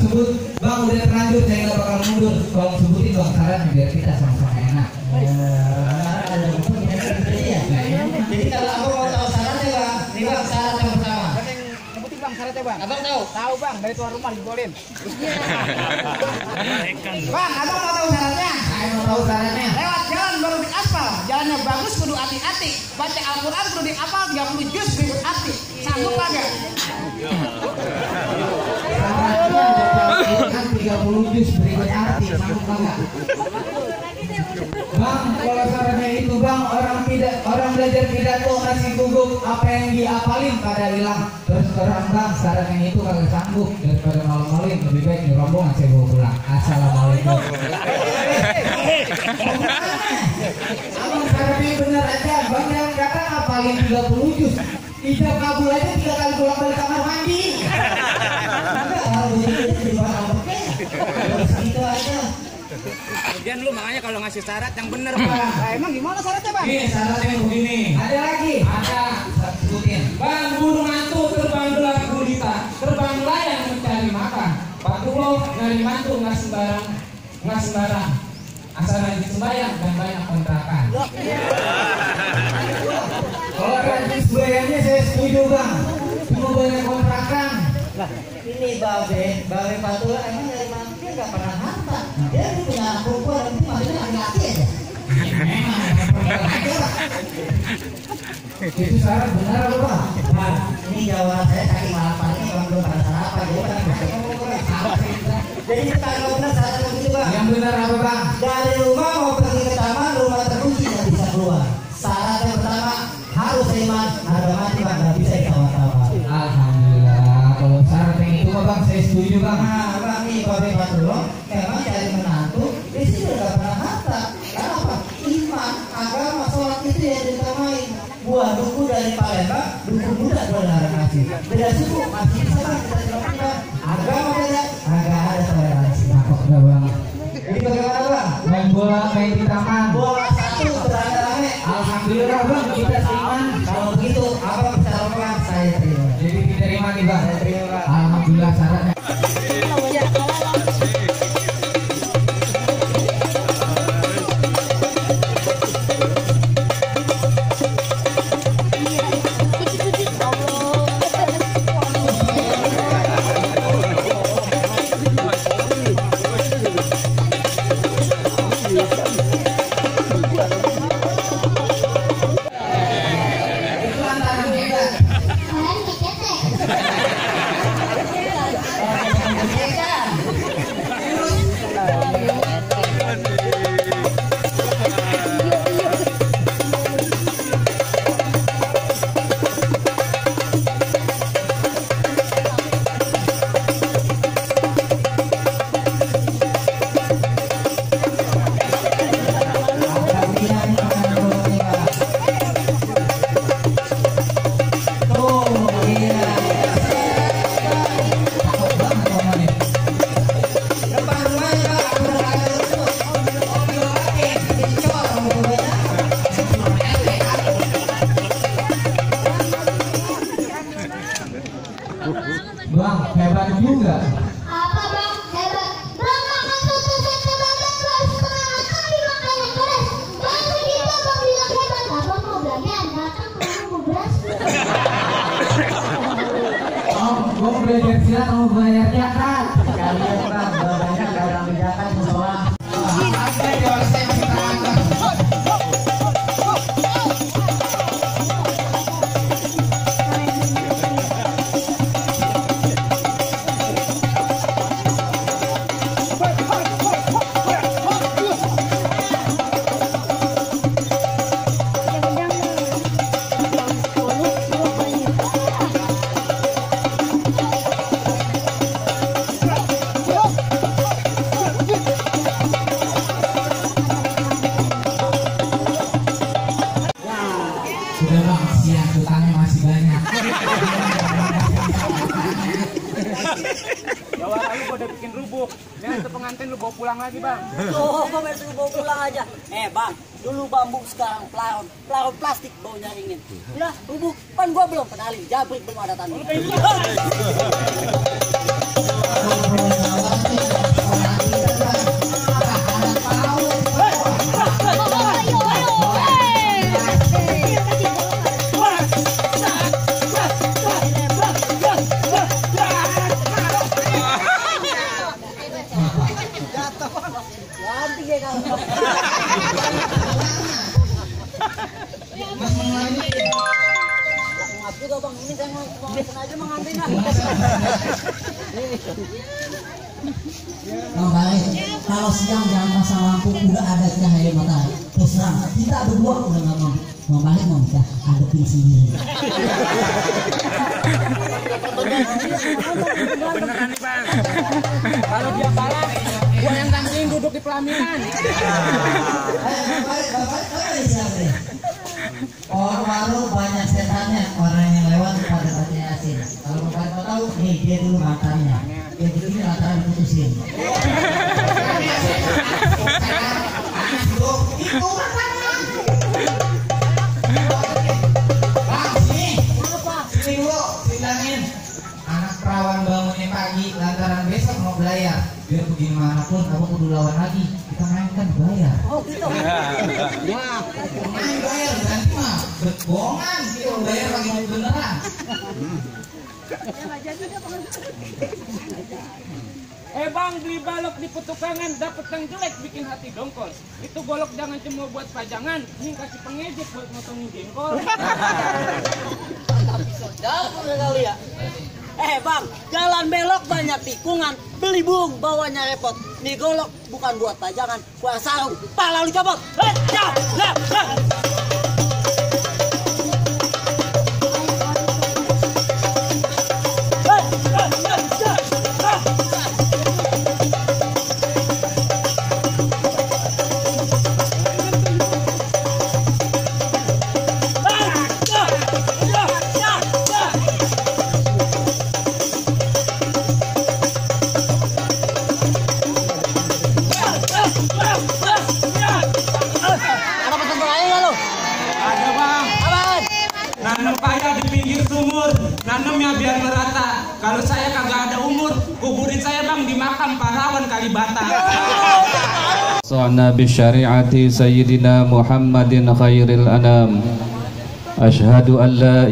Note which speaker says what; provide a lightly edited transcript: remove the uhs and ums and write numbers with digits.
Speaker 1: sebut bang udah terlanjur saya nggak bakal mundur. Tolong sebutin bang syaratnya biar kita sama-sama enak.
Speaker 2: Jadi kalau aku mau tahu syaratnya bang, ini bang syarat yang pertama.
Speaker 3: Sebutin bang syaratnya bang.
Speaker 2: Abang tahu?
Speaker 3: Tahu bang, dari tuan rumah dibolin.
Speaker 2: Bang, abang mau tahu syaratnya?
Speaker 1: Saya mau tahu syaratnya.
Speaker 2: Lewat jalan baru di aspal, jalannya bagus kudu hati-hati. Baca Al-Quran kudu dihafal 30 juz berikut arti. Sanggup kagak?
Speaker 1: Syaratnya baca 30 juz berikut arti. Sanggup kagak? Bang, kalau syaratnya itu bang, orang belajar pidato masih gugup apa yang diapalin pada hilang. Terus terang bang, syaratnya itu kagak sanggup daripada malu-maluin, lebih baik di rombongan saya bawa pulang. Assalamualaikum. Abang syaratnya bener aja, bang yang kata ngapalin 30 juz. Ijab kabul aja 3 kali pulang balik kamar mandi.
Speaker 2: Gitu aja.
Speaker 3: Kemudian lu makanya kalau ngasih syarat yang bener bang. Nah, emang gimana syaratnya bang?
Speaker 1: Ini syaratnya begini. Ada lagi? Ada. Sebutin.
Speaker 4: Bang, burung hantu terbang gelar gurita, terbang layang mencari makan. Pak Tulo nyari mantu nggak sembarang. Asal rajin sembahyang dan banyak kontrakan.
Speaker 1: Kalau rajin sembahyangnya saya setuju bang. Cuma banyak kontrakan.
Speaker 2: Lah, ini babe Patula emang dari mana dia nggak pernah harta. Dia punya anak perempuan, nanti maksudnya laki-laki aja.
Speaker 1: Itu syarat benar apa bang?
Speaker 2: Nah, ini jawaban saya saking malaparnya kalau belum pada sarapan. Jadi kita kalau benar syarat begitu bang.
Speaker 1: Yang benar apa bang?
Speaker 2: Dari rumah mau pergi ke taman, rumah terkunci nggak bisa keluar. Syarat yang pertama harus iman, harga mati bang, nggak bisa ditawar-tawar.
Speaker 1: Alhamdulillah. Kalau syarat yang itu bang saya setuju bang.
Speaker 2: Nah, bang nih babe Patula memang cari menantu, di sini udah pernah harta. Karena apa? Iman, agama, sholat itu yang ditamain. Buah duku dari Palembang, duku muda dari Larangasih. Beda suku, masih bisa bang kita celokkan. Agama beda, agak ada toleransi.
Speaker 1: Nakok dah bang.
Speaker 2: Jadi bagaimana bang?
Speaker 1: Main bola main di taman.
Speaker 2: Bola satu berame-rame.
Speaker 1: Alhamdulillah bang kita seiman.
Speaker 2: Kalau begitu, abang bisa rombongan saya terima.
Speaker 1: Jadi diterima nih bang.
Speaker 2: Saya terima bang.
Speaker 1: Alhamdulillah syaratnya. Bang, hebat juga.
Speaker 5: Apa bang? Hebat. Bang makan soto sate bandeng 2,5 kali makan yang keras. Bang segitu bang bilang hebat. Abang mau belajar, datang ke rumah beras.
Speaker 1: Oh, gua mau belajar silat, mau belajar zakat.
Speaker 2: Kalian bang, banyak gak orang bedakan musola.
Speaker 1: Udah bang, siang utangnya masih banyak.
Speaker 3: Bawa lu gua udah bikin rubuk. Nih itu pengantin lu bawa pulang lagi bang.
Speaker 6: Oh, kok masih bawa pulang aja. Bang, dulu bambu sekarang pelarut plastik baunya ringin. Udah, rubuk, kan gua belum kenalin, jabrik belum ada tanda.
Speaker 2: Kalau siang jangan pasang lampu, udah ada cahaya matahari. Terus terang, kita berdua udah nggak mau balik, mau kita hadapin sendiri.
Speaker 3: Beneran nih bang. Kalau dia kalah, gua yang gantiin duduk di pelaminan.
Speaker 2: Orang banyak setannya, orang yang lewat pada baca Yasin. Kalau mau tahu, nih dia dulu mantannya. Dia begini lantaran diputusin. Itu mantannya.
Speaker 1: Bang, sini dulu, bilangin. Anak perawan bangunnya pagi lantaran besok mau belayar. Biar bagaimanapun kamu kudu lawan lagi. Kita main kan bayar.
Speaker 6: Oh gitu.
Speaker 1: Main bayar nanti mah bohongan gitu, bayar lagi mau beneran.
Speaker 4: Bang, beli balok di petukangan dapat yang jelek bikin hati dongkol. Itu golok jangan cuma buat pajangan, ini kasih pengejek buat motongin jengkol.
Speaker 6: Tapi so jauh kali ya. Bang, jalan belok banyak tikungan, beli burung bawanya repot. Nih golok bukan buat pajangan, buat sarung, pala lu copot.
Speaker 4: Nanam paya di pinggir sumur, nanamnya biar merata. Kalau saya kagak ada umur, kuburin saya bang di makam pahlawan Kalibata.
Speaker 7: Sa'na bi syari'ati sayyidina Muhammadin khairil anam. Asyhadu an la